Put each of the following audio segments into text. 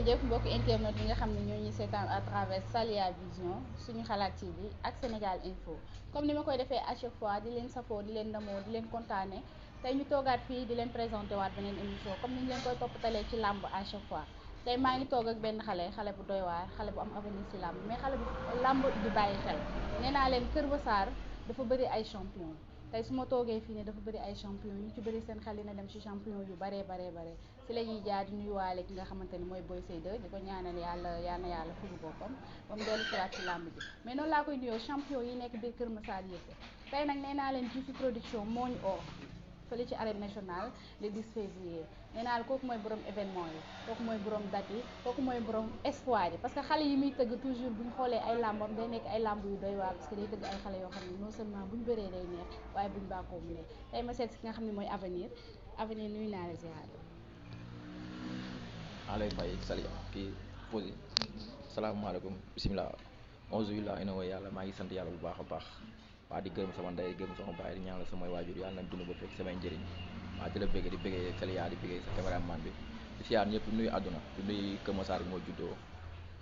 ngeen jëf mbokk internet yi nga xam ne ñoo ñuy seetaan à travers Saliya Vision suñu xalaat TV ak Sénégal Info comme ni ma koy defee à chaque fois di leen safoo di leen ndamoo di leen kontaane tey ñu toogaat fii di leen présenté waat beneen émission comme ni ñu leen koy toppatalee ci làmb à chaque fois tey maa ngi toog ak benn xale bu doy waar xale bu am avenir ci làmb mais xale bu làmb di bàyyi xel nee naa leen Kër Massar dafa bëri ay champion tey su ma toogee fii ne dafa bëri ay champion ñu ci bëri seen xel dina dem ci champion yu baree bare si la ñuy jaar di nuyuwaale ki nga xamante ni mooy Boy Seye 2 di ko ñaanal yàlla fulu boppam ba mu dellu si waat ci làmb ji mais noonu laa koy nuyoo champion yi nekk biir Kër Massar yëpp tey nag nee naa leen Djiby Production moo ñu oo fële ci arène nationale le 10 février nee naa la kooku mooy borom événement yi kooku mooy borom date yi kooku mooy borom espoir yi parce que xale yi muy tëgg toujours bu ñu xoolee ay làmbam day nekk ay làmb yu doy waar parce que day tëgg ay xale yoo xam ne non seulement bu ñu bëree day neex waaye bu ñu bàkkoo mu neex tey ma seet si nga xam ne mooy avenir nuyu naa la ziar. maa lay fay sali kii posé salaamaaleykum bisimilah onze billah ina wa yàlla maa ngi sant yàlla bu baax a baax waa di gërëm sama ndey gërëm sama baay di ñaanal samay waajur yàlla nañ dund ba fekk samay njëriñ waa di la bëgg di bëggee Saliya di bëggee sa cameraman bi di siyaar ñëpp nuyu àdduna di nuyu Kër Massar bi moo juddoo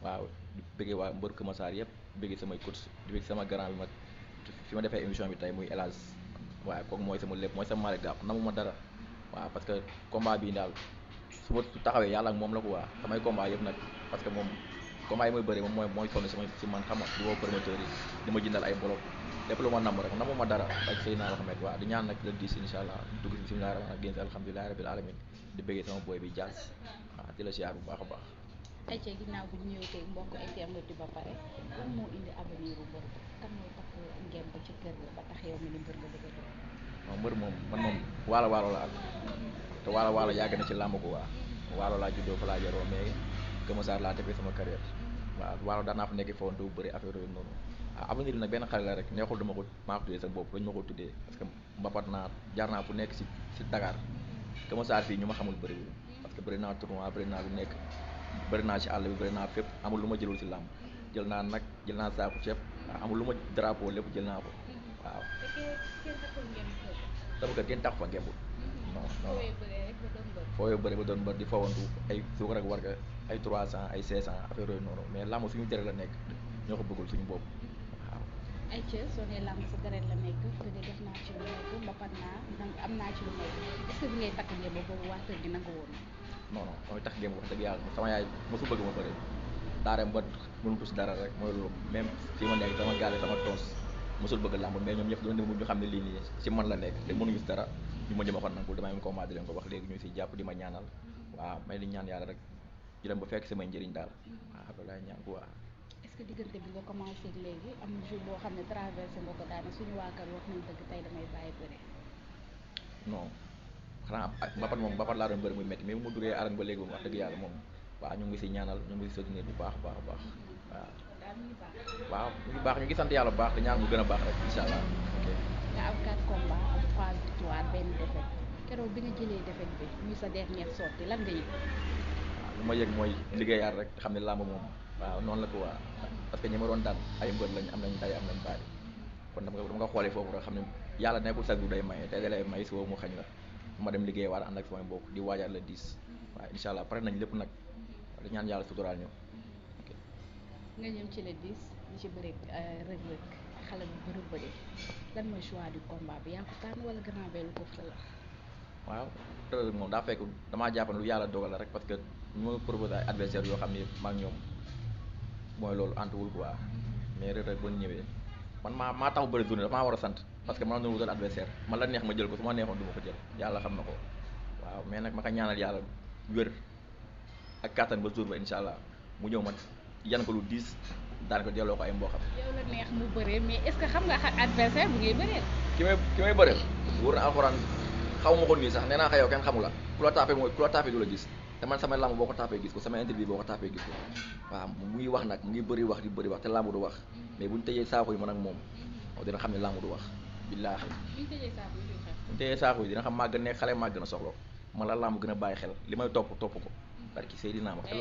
waaw di bëggee waa mbër Kër Massar yëpp bëggee samay coach di bëgg sama grand bi ma fi ma defee émission bi tey muy El Hadj waaw kooku mooy sama lépp mooy sama Malick Gapp namuma dara waaw parce que combat bii daal su ma taxawee yàlla ak moom la ko waa samay combat yëpp nag parce que moom combat yi mooy bëri moom mooy sonn si man xam nga di woo promoteur yi di ma jëndal ay bolok lépp lu ma namm rek namu ma dara ak Seydina Mohamed waaw di ñaan nag le 10 incha allah dugg si bisimilah rahmaan génn si alhamdulilahi rabil alamin di bëggee sama boy bi Diaz waaw di la siyaar bu baax a baax. ay ci ginnaaw bu ñu ñëwee tey mbokk internet di ba pare lan moo indi avenir bu mbër kan moo tax ngeen ba ci kër ga ba tax yow mi ni mbër nga bëgg a doon. waaw mbër moom man moom waalo la ak te waalo yàgg na ci làmb ko waa waalo laa juddoo fa laa jaroo mais Kër Massar laa defee sama carrière waaw waalo daan naa fa nekk foofu du bëri affaire yooyu noonu waaw avenir bi nag benn xale la rek neexul dama ko maa ko tuddee sa bopp dañu ma ko tuddee parce que mbapat naa jaar naa fu nekk si Dakar Kër Massar fii ñu ma xamul bëriwul parce que bëri naa tournoi bëri naa lu nekk bëri naa ci àll bi bëri naa fépp amul lu ma jëlul si làmb jël naa nag jël naa saaku ceeb waaw amul lu ma drapeau lépp jël naa ko waaw sama kër kenn tax fa ngembul non fooyee bëri ba doon mbër di fawantu ay suukar ak warga ay 300 ay 500 affaire yooyu noonu mais làmb suñu deret la nekk ñoo ko bëggul suñu bopp waaw. ay ca soo nee làmb sa deret la nekk te de def naa ci lu nekk mbapat naa am naa ci lu nekk est-ce que bi ngay takk ngeen boobu waa kër gi nanga woon. non mooy tax ngeen wax dëgg yàlla sama yaay mosu bëgg ma bëri daa dem ba mënutu si dara rek mooy loolu même fii ma nekk sama gaale sama toos mosul bëgg làmb mais ñoom ñëpp doon dem ñu xam ne lii nii ci man la nekk te mënuñu si dara ñu ma jëm a xon nangul damay am combat di leen ko wax léegi ñu si jàpp di ma ñaanal waaw may di ñaan yàlla rek di dem ba fekk samay njëriñ daal waaw loolu laay ñaan bu waaw. est-ce que diggante bi nga commencé léegi am jour boo xam ne traversé nga ko daane suñu waa kër wax nañ dëgg tey damay bàyyi bëre. non xanaa mbapat laa doon bëri muy métti mais bu ma duggee arène ba léegi moom wax dëgg yàlla moom waaw ñu ngi si ñaanal ñu ngi si soutenir bu baax a baax waaw waaw ñu ngi baax ñu ngi sant yàlla bu baax di ñaan mu gën a baax rek incha allah ok. nga am 4 combats am 3 victoires benn défaite keroog bi nga jëlee défaite bi muy sa dernière sortie lan nga yëg. waaw lu ma yëg mooy liggéeyaat rek xam ne làmb moom waaw noonu la ko waa parce que ñi ma doon daan ay mbër lañ am nañ day am nañ bàyyi kon dama nga xoolee foofu rek xam ne yàlla nekkul sax du day maye tey da lay may suba mu xañ la ma dem liggéey waat ànd ak samay mbokk di waajaat la 10 waaw incha allah pare nañ lépp nag di ñaan yàlla suturaal ñu ok. nga ñëw ci le 10 di ci bëri Reug Reug xale bu bëri lan mooy choix du combat bi yaa ko tànn wala grand lu ko fa la. waaw Reug Reug moom daa fekk damaa jàpp ne lu yàlla dogal la rek parce que ñu ma proposé ay adversaire yoo xam ne maa ngi ñoom mooy loolu antuwul quoi mais Reug Reug ba ñëwee man maa taxu bëri journée dafa maa war a sant parce que man na wutal adversaire man la neex ma jël ko su ma neexoon du ma ko jël yàlla xam na ko waaw mais nag ma ko ñaanal yàlla wér ak kattan ba jour ba incha allah mu ñëw ma yan ko lu 10 daan ko delloo ko ay mboqam. yow la neex mu bëree mais est-ce que xam nga adversaire bu ngay bëree. ki may bëreel wóor na alxuraan xaw ma ko nii sax nee naa ko yow kenn xamula ku la tapé du la gis te man samay lamb boo ko tapé gis ko samay interview boo ko tapé gis ko waaw mu ngi wax nag mu ngi bëri wax di bëri wax te lamb du wax mais bu ñu tëjee saako yi man ak moom dina xam ne lamb du wax billaahi. bu ñu tëjee saako yi dina xam maa gën nekk xale maa gën a soxla man la lamb gën a bàyyi xel li may topp ko barki Seydina ma xel.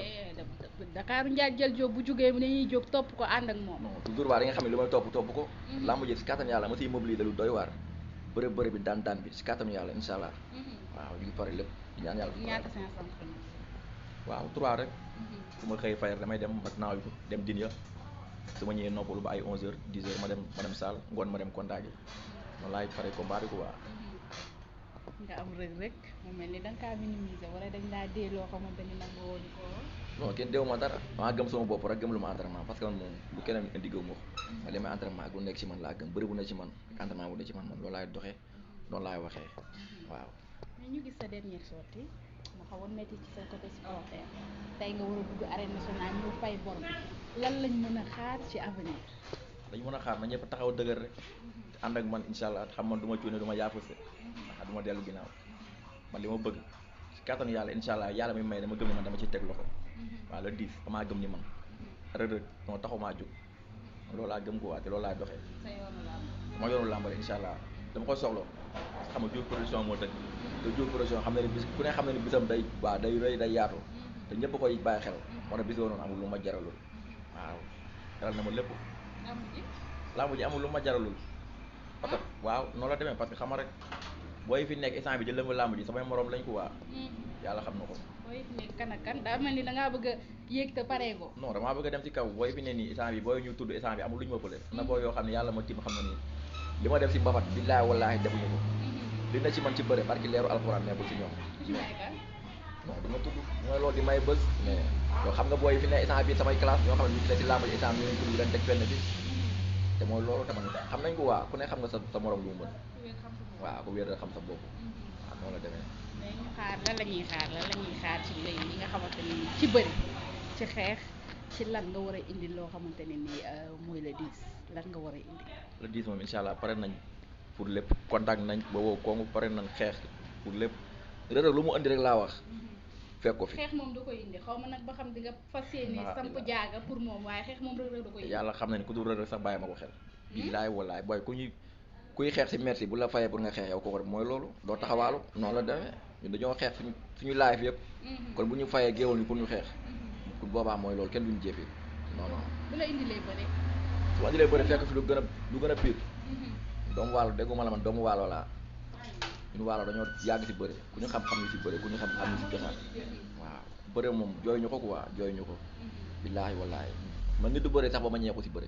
Dakar Ndiaye jël jóg bu jugee mu ne ñuy jóg topp ko ànd ak moom. non toujours waa di nga xam ne li may topp ko. lamb ji si kattan yàlla ma siy mobiliser lu doy waar bëre bi daan bi si kattan yàlla incha allah waaw ñu ngi pare lépp ñaan yàlla. ñaata 500. waaw 3 rek su ma xëy fajar damay dem naaw dem din ya su ma ñëwee noppalu ba ay 11h 10h ma dem salle ngoon ma dem contact yi noonu laay pare combat bi quoi. nga am Reug Reug mu mel ni da nga kaa minimiser wala dañ laa dee loo xamante ni nag woon ko. non kenn deewu ma dara maa gëm sama bopp rek gëm lu ma entraînement parce que man moom lu keneen indi gëw ma ko ma li may entraînement ak lu nekk ci man laa gëm bëri bu nekk ci man ak entraînement bu nekk ci man loolu laay doxee noonu laay waxee waaw. mais ñu gis sa dernière sortie mu xawoon métti ci sa côté supporter tey nga war a dugg arène nationale ñu fay bor bi lan lañ mën a xaar ci avenir. dañ mën a xaar na ñëpp taxaw dëgër rek te ànd ak man incha allah xam man du ma cuune du ma yaafuse ndax du ma dellu ginnaaw man li ma bëgg ci kattanu yàlla incha allah yàlla mi may dama gëm ni man dama ciy teg loxo waaw le 10 damaa gëm ni man Reug Reug moo taxumaa jóg loolu laa gëm ko waa te loolu laay doxee ma yoonu làmbale incha allah dama koy soxla xam nga Diouf production moo tëj te Diouf production xam ne ni bis ku ne xam ne ni bisam day waaw day rëy day yaatu te ñëpp koy bàyyi xel moo tax bis boobu noonu amul lu ma jaralul waaw jaral na ma lépp làmb ji amul lu ma jaralul parce que waaw noonu la demee parce que xam nga rek booy fi nekk instant bi jël lëmb làmb ji samay morom lañ ko waa yàlla xam na ko booy fi nekk kan ak kan daa mel ni da ngaa bëgg a yéeg te pareegoo non damaa bëgg a dem ci kaw booy fi ne nii instant bi booy ñu tudd instant bi amul lu ñu ma pële na booy yoo xam ne yàlla ma tim xam na nii li ma def si mbapat billaahi wallaahi defuñu ko li na ci man ci bëre parce que leeru alxuraan nekkul ci ñoom non du ma tudd mooy loolu di may bës mais yow xam nga booy fi ne instant bi samay classe ñoo xam ne ñu fi ne si làmb ji instant bi ñu tudd leen teg fenn bi te mooy loolu tamit xam nañ ko waa ku ne xam nga sa morom lu mu mën waaw ku wér xam sa bopp waaw noonu la demee mais ñu xaar lan la ñuy xaar ci lay li nga xamante ne ni ci bëri ci xeex ci lan nga war a indi loo xamante ne ni mooy le 10 lan nga war a indi le 10 moom incha allah pare nañ pour lépp contact nañ ba wow kongu pare nañ xeex pour lépp Reug Reug lu mu indi rek laa wax fekk ko fi xeex moom da koy indi xaw ma nag ba xam di nga fas yéene samp jaaga pour moom waaye xeex moom Reug Reug da koy indi yàlla xam na ni ku dul Reug Reug sax bàyyi ma ko xel billaay wallaay booy kuy xeex si merci bu la fayee pour nga xeex yow kooku rek mooy loolu doo taxawaalu noonu la demee ñun dañoo xeex suñu live yëpp kon bu ñu fayee géewal ñu pour ñu xeex pour boobaa mooy loolu kenn duñu jëfi non non bu la indilee bëre su ma indilee bëre fekk fi lu gën a pire doomu waalo dégguma la man doomu waalo laa ñun waalo dañoo yàgg si bëre ku ñu xam-xam ñu si bëre ku ñu xam-xam ñu si cosaan waaw bëre moom jooy ñu ko quoi jooy ñu ko billaahi wallaahi man nit du bëre sax ba ma ñeeku si bëre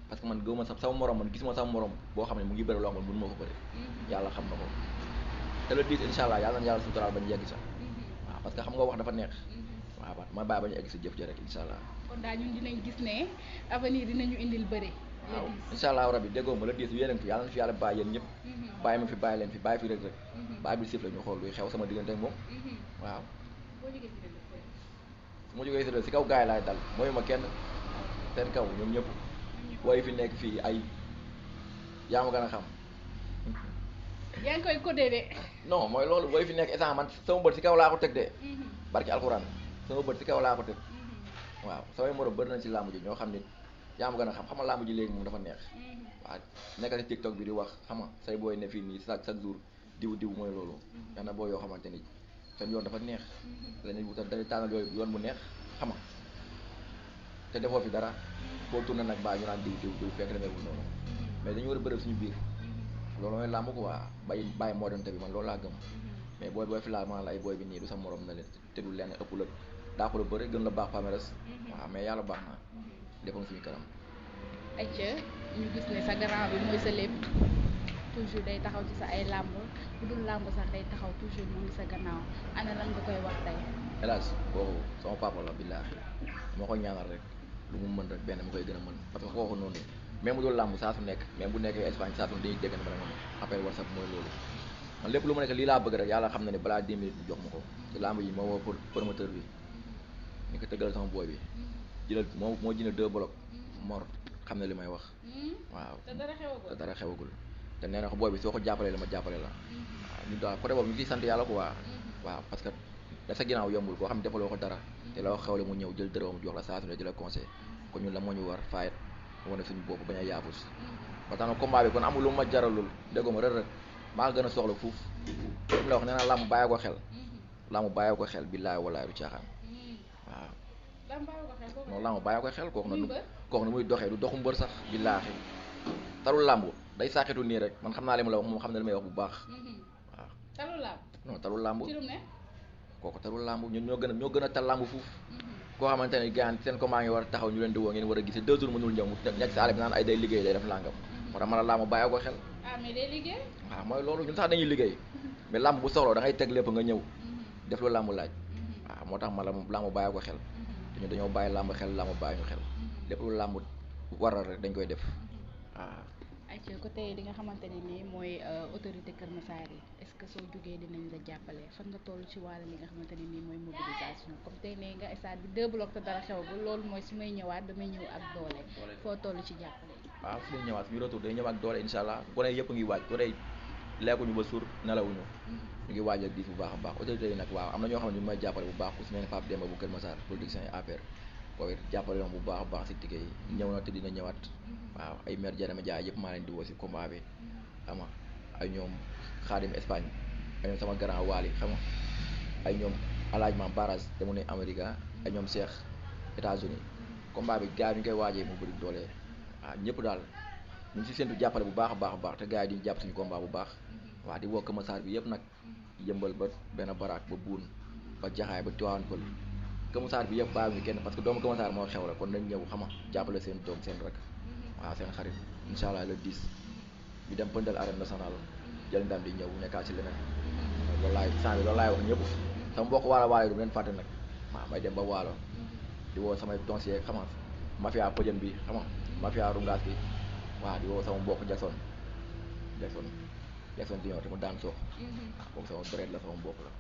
parce que man gëwuma sax sama morom man gisuma sama morom boo xam ne mu ngi bëre loo xam ne mënu ma ko bëre yàlla xam na ko te le 10 incha allah yàlla na yàlla suturaal bañ yegg sax waaw parce que xam nga wax dafa neex waaw ma bàyyi ba ñu egg si jëf ji rek incha allah kon daal ñun dinañ gis ne avenir dinañu indil bëre waaw incha allah rabbi déggoo ma le 10 yéen a ngi fi yàlla na fi yàlla bàyyi yéen ñëpp bàyyi ma fi bàyyi leen fi bàyyi fi Reug Reug bàyyi bi sif la ñu xool luy xew sama diggante ak moom waaw su ma jógee si Reug si kaw gaay laay dal mooy ma kenn seen kaw ñoom ñëpp booy fi nekk fii ay yaa ma gën a xam yaa ngi koy codé de non mooy loolu booy fi nekk instant man sama bët si kaw laa ko teg de barki alxuraan sama bët si kaw laa ko teg waaw samay morom bëri nañ si làmb ji ñoo xam ni yaa ma gën a xam nga làmb ji léegi moom dafa neex waaw nekk si TikTok bi di wax xam nga say booy ne fii nii chaque jour diw mooy loolu yax na booy yoo xamante ni seen yoon dafa neex lañuy wutal dañuy tànnal yooyu yoon bu neex xam nga te defoo fi dara boo tourné nag baa ñu naan diw fekk demeewul noonu mais dañu war a bëri suñu biir loolu mooy làmb ko waa bàyyi modernité bi man loolu laa gëm mais booy fi laal maa la ay booy bi nii du sa morom na leen te du lenn ëpp la daa ko la bëri gën la baax palmarès waaw mais yàlla baax na defoon suñu kanam ayca ñu gis ne sa grand bi mooy sa lépp toujours day taxaw ci sa ay làmb bu dul làmb sax day taxaw toujours mu ngi sa gannaaw ana lan nga koy wax tey hélas kooku sama papa la billaahi moo koy ñaanal rek lu mu mën rek benn mu koy gën a mën parce que kooku noonu même bu dul làmb saa su nekk même bu nekkee Espagne saa su nekk dañuy dégg ne ma ne appel WhatsApp mooy loolu man lépp lu ma nekk lii laa bëgg rek yàlla xam na ne balaa 10 minutes jox ma ko ci làmb yi moo woo promoteur bi ni ko tëggal sama booy bi jëlal moo jënd 2 blocs mor xam ne li may wax waaw te dara xewagul te nee na ko booy bi soo ko jàppalee la ma jàppale la waaw ñu daal côté boobu ñu ciy sant yàlla ko waaw parce que da sa ginnaaw yombul koo xam ne defaloo ko dara te la wax xewle mu ñëw jël dërëmam jox la saa su ne di la conseil kon ñun la moo ñu war fayet wane suñu bopp bañ a yaafus ba tax na combat bi kon amul lu ma jaralul déggoo ma Reug Reug maa gën a soxla fuuf li mu la wax nee naa làmb bàyyi ko xel làmb bàyyi ko xel billaahi wallaahi du caaxaan waaw non làmb bàyyi ko xel kooku na muy doxee du doxu mbër sax billaahi tarul làmb day saaxitu nii rek man xam naa li ma la wax moom xam ne li may wax bu baax waaw non tarul làmb kooku tarul làmb ñun ñoo gën a tal làmb fuuf koo xamante ne gaan seen combat ngi war a taxaw ñu leen di woo ngeen war a gis 2 jours mënul ñëw mu nekk si àll bi naan ay day liggéey day def nangam moo tax man a làmb bàyyi ko xel ah mais day liggéey. waaw mooy loolu ñun sax dañuy liggéey mais làmb bu soxla da ngay teg lépp nga ñëw def lu làmb laaj waaw moo tax ma la làmb bàyyi ko xel te ñun dañoo bàyyi làmb xel làmb bàyyi ñu xel lépp lu làmb waral rek dañ koy def waaw. ay ci côté li nga xamante ne nii mooy autorité Kër Massar yi est-ce que soo jógee dinañ la jàppale fan nga toll ci wàll li nga xamante ne nii mooy mobilisation comme tey nee nga stade bi 2 blocs te dara xew ba loolu mooy su may ñëwaat damay ñëw ak doole foo toll ci jàppale. waaw su ñu ñëwaat suñu retour day ñëw ak doole incha allah gone yëpp ngi waaj gone lekkuñu ba suur nelawuñu ñu ngi waajal diis bu baax a baax autorité yi nag waaw am na ñoo xam ne ñu may jàppale bu baax ku si mel ne Pape Demba bu Kër Massar production yi APR boobu it jàppale na bu baax a baax si ticket yi ñëw na te dina ñëwaat waaw ay maire Jarama Dia yëpp maa leen di woo si combat bi xam nga ay ñoom Xaadim Espagne ay ñoom sama grand Waly xam nga ay ñoom alaaj Maam Barage te mu ne Amérique ay ñoom Cheikh États-Unis combat bi gars yi ñu koy waajee mu bëri doole waaw ñëpp daal ñu ngi si séntu jàppale bu baax a baax te gars yi di jàpp suñu combat bu baax waaw di woo Kër Massar bi yëpp nag yëmbal ba benn baraak ba buun ba jaxaay ba Tivaouane Peulh Kër Massar bi yëpp bàyyi ñu kenn parce que doomu Kër Massar moo xew la kon nañ ñëw xama jàppale seen doom seen rek waaw seen xarit incha allah le 10 ñu dem pëndal arène nationale jël ndam di ñëw nekkaat ci leneen loolu laay wax ñëpp sama mbokk waalo du leen fàtte nag waaw may dem ba waalo di woo samay doncier xama mafia pëjën bi xama mafia rungaas bi waaw di woo sama mbokk Jackson di ñëw te mu daan soox waaw moom sama bëreet la sama mbokk la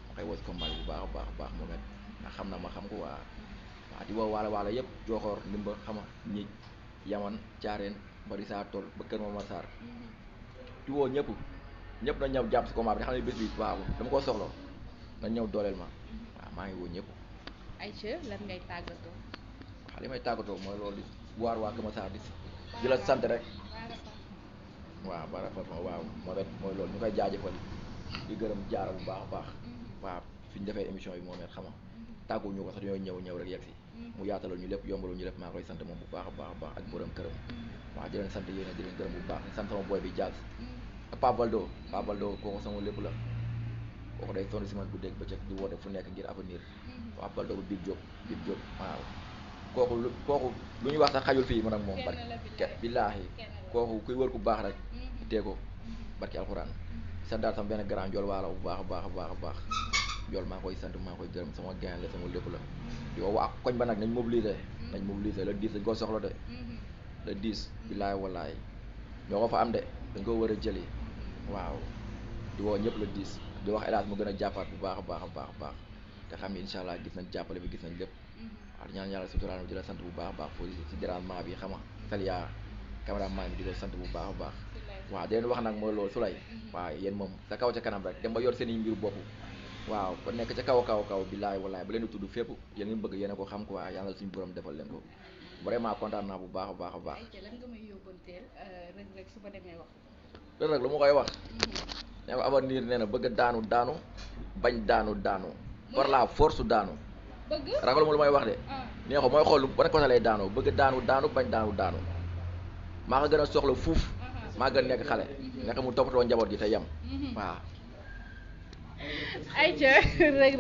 ma koy woo si combat bu baax a baax moom it ndax xam na ma xam ko waaw di woo waalo yëpp Jooxoor Ndimba xama ñi Yaman Caareen bari saa tool ba Kër Massar di woo ñëpp na ñëw jàpp si combat bi xam ne bés bi waaw dama ko soxla na ñëw dooleel ma waaw maa ngi woo ñëpp. Aïcha lan ngay tàggatoo. waaw li may tàggatoo mooy loolu di waar waa Kër Massar di la sant rek waaw ba rafet ma waaw mooy loolu ñu koy jaajëfal di gërëm jaaral bu baax a baax waaw fi ñu defee émission yi moom it xam nga tàggu ñu ko sax dañoo ñëw rek yegg si mu yaatalal ñu lépp yombalal ñu lépp maa koy sant moom bu baax a baax ak borom këram waaw di leen sant yéen di leen gërëm bu baax di sant sama boy bi Diaz ak Pape Baldo kooku sama lépp la kooku day sonn si man guddeeg bëccëg di woote fu nekk ngir avenir Pape Baldo bu Bib Diop waaw kooku lu ñuy wax sax xajul fii man ak moom barki billaahi kooku kuy wër ku baax rek tee ko barki alxuraan sant daal sama benn grand njool waala bu baax a baax njool maa koy sant maa koy gërëm sama gain la sama lépp la di woo waa koñ ba nag nañ mobiliser le 10 dañ ko soxla de le 10 billaahi wallaahi ñoo ko fa am de dañ ko war a jëli waaw di woo ñëpp le 10 di wax hélas mu gën a jàppaat bu baax a baax te xam ni incha allah gis nañ jàppale bi gis nañ lépp waaw di ñaan yàlla suturaal di la sant bu baax a baax foofu si dérangement bi xama Saliya cameraman bi di ko sant bu baax a baax waaw di leen wax nag mooy loolu Souley waaw yéen moom sa kaw ca kanam rek dem ba yor seen i mbir bopp waaw kon nekk ca kaw billaahi wallaahi ba leen di tudd fépp yéen ngi bëgg yéen a ko xam quoi yàlla suñu borom defal leen ko vraiment kontaan naa bu baax a baax. lan nga may yóbbanteel rek su ma demee wax. rek lu ma koy wax. nee ko avenir nee na bëgg daanu bañ daanu. par la force daanu. bëgg ragal mu lu may wax de. nee ko mooy xool ban côté lay daanoo bëgg daanu bañ daanu. maa ko gën a soxla fuuf. maa gën nekk xale. nekk mu toppatoo njaboot gi te yem. waaw. Aïcha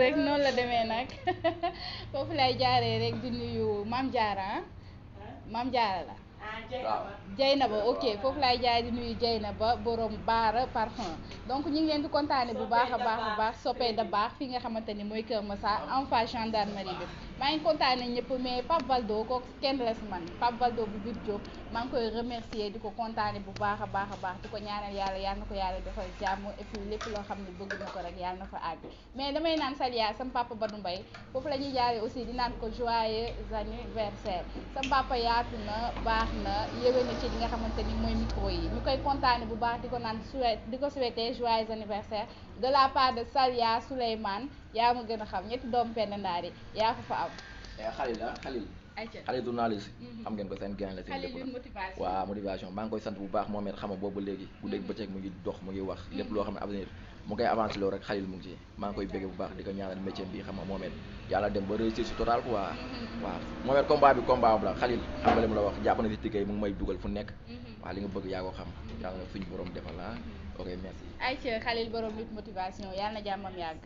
rek noonu la demee nag foofu lay jaaree rek di nuyu Mame Diarra la. waaw Dieynaba ok foofu laay jaay di nuyu Dieynaba borom Baara parfum donc ñu ngi leen di kontaane bu baax a baax soppee da baax fi nga xamante ni mooy Kër Massar en face gendarmerie bi maa ngi kontaane ñëpp mais Pape Baldo kooku kenn la si man Pape Baldo bu Bib Diop maa ngi koy remercier di ko kontaane bu baax a baax di ko ñaanal yàlla na ko yàlla defal jàmm et puis lépp loo xam ne bëgg na ko rek yàlla na fa àgg mais damay naan Saliya sam papa Badou Mbaye foofu la ñuy jaaree aussi di naan ko joyeux anniversaire sam papa yaatu na baax na yéwé na ci li nga xamante ni mooy micro yi ñu koy kontaane bu baax di ko naan di ko souhaiter joyeux anniversaire de la part de Saliya Souleymane yaa ma gën a xam ñetti doomu penn ndaari yaa fa am Xalil journaliste xam ngeen ko seen gain la seen lépp la waaw motivation maa ngi koy sant bu baax moom it xam nga boobu léegi bu dégg bëccëg mu ngi dox mu ngi wax lépp loo xam ne avenir mu koy avancé loolu rek Xalil mu ngi ci maa ngi koy bégge bu baax di ko ñaanal métier bi xam nga moom it yàlla dem ba réussir si total quoi waaw moom it combat am la Xalil xam nga li mu la wax jàpp na si tiggéey mu ngi may dugal fu nekk waaw li nga bëgg yaa ko xam yàlla na suñu borom defal la ok merci Aïcha Xalil borom nit motivation yàlla na jàmmam yàgg